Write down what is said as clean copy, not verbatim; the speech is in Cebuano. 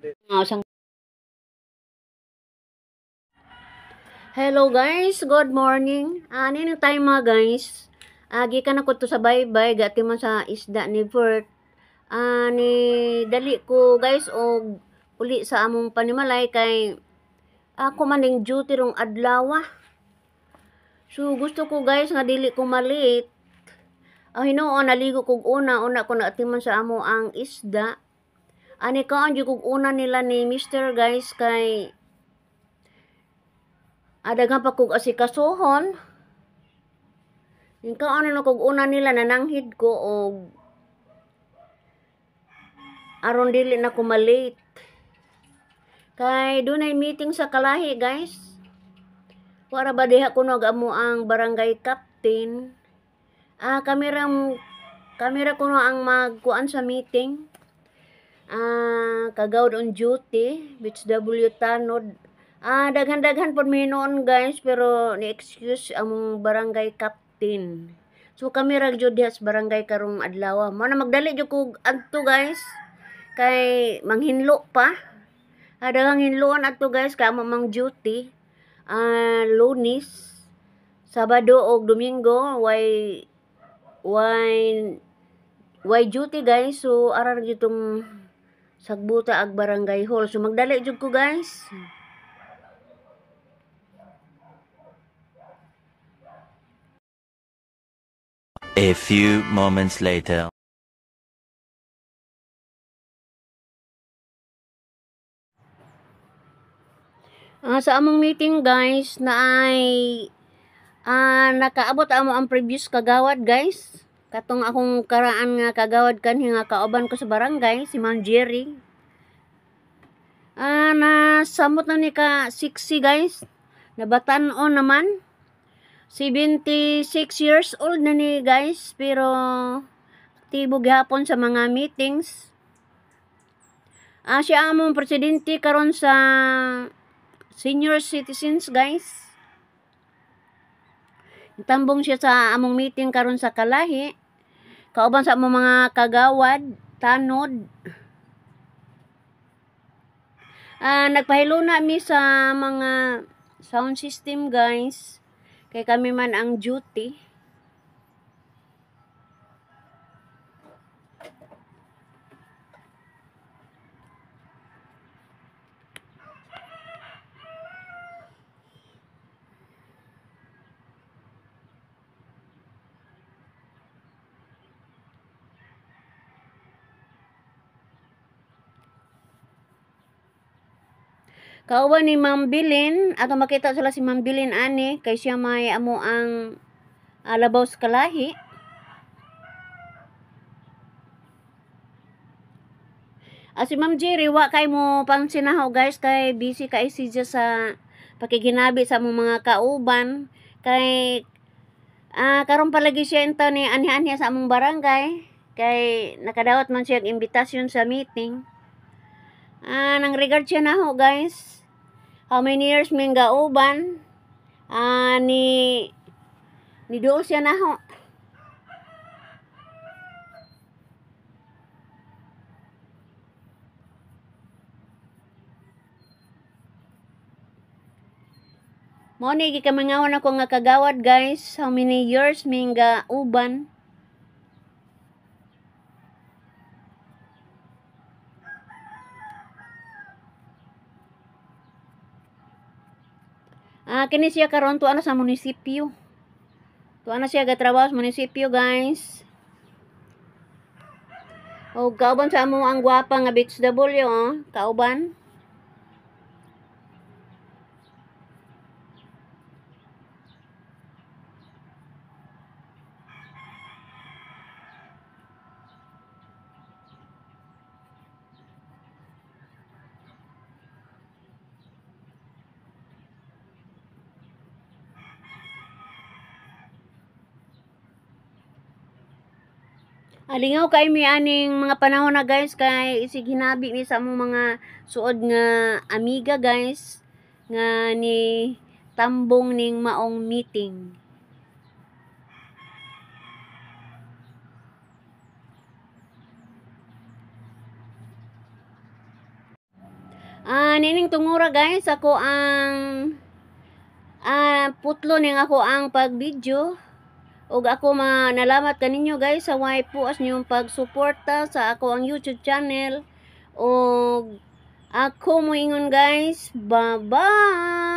Sang Hello guys, good morning. Ani ni tayo mga guys. Gikan ako to sa baybay, gati man sa isda ni Bert. Ni dali ko guys og uli sa among panimalay kay ako man ning duty rong adlaw. So gusto ko guys nga dili ko malit. Hinuon naligo kog una, una ko naatiman sa amo ang isda. Ani kaon jud kog una nila ni Mr. guys kay daghan pa kog asikasuhon. Yung kaon na kog una nila nananghid ko og aron dili na ko malate. Kay dunay meeting sa Kalahi guys. Wara ba diha kuno amo ang barangay captain. Kamera kuno ang magkuan sa meeting. Kagawad on duty, which W Tanod. Daghan-daghan pod mi noon guys, pero ni-excuse among barangay captain. So kami ra jud diha sa barangay karong adlaw. Mo na magdali jud kog adto guys kay manghinlo pa. Daghang hinloan adto guys kay amo mang duty. Lunes, Sabado og Domingo way way way duty guys. So ara ra jud tong sagbuta ag barangay hall. So magdali jud ko guys. A few moments later. Sa among meeting guys na ay nakaabot amo ang previous kagawad guys. Katong akong karaan nga kagawad kanhi nga kauban ko sa barangay si Ma'am Jerry. Nasamot na ni ka 60 guys. Nabatan-on naman. 76 years old na ni guys, pero aktibo gihapon sa mga meetings. Siya among presidente karon sa senior citizens guys. Tambong siya sa among meeting karon sa Kalahi. Kauban sa among mga kagawad, tanod. Nagpahiluna mi sa mga sound system guys. Kay kami man ang duty. Kauban ni Ma'am Bilin, ato makita sila si Ma'am Bilin ani kay siya may amo ang labaw sa Kalahi. Si Ma'am Jerry wa kay mo pansinaho guys kay busy kay siya sa pakiginabi sa among mga kauban kay karon palagi siya into ni anhi-anhi sa among barangay kay nakadawat man siya og imbitasyon sa meeting. Nang regard siya naho guys. How many years ming gauban? Ni duol siya naho. Mo ni gikamingawan ako nga kagawad guys. How many years ming gauban? Kini siya karon tuwa na sa munisipyo. Tuwa na siya gatrabaho sa munisipyo guys. O kauban sa amo ang gwapa nga Beach W, oh, kauban. Alingaw kay mi aning mga panahon na guys kay isig hinabi mi sa among mga suod nga amiga guys nga ni tambong ning maong meeting. Nining tungura, guys, ako ang putlo ning ako ang pag-video ug ako manalamat kaninyo, guys, sa way puas niyong pagsuporta sa ako ang YouTube channel. Og ako moingon, guys, bye bye.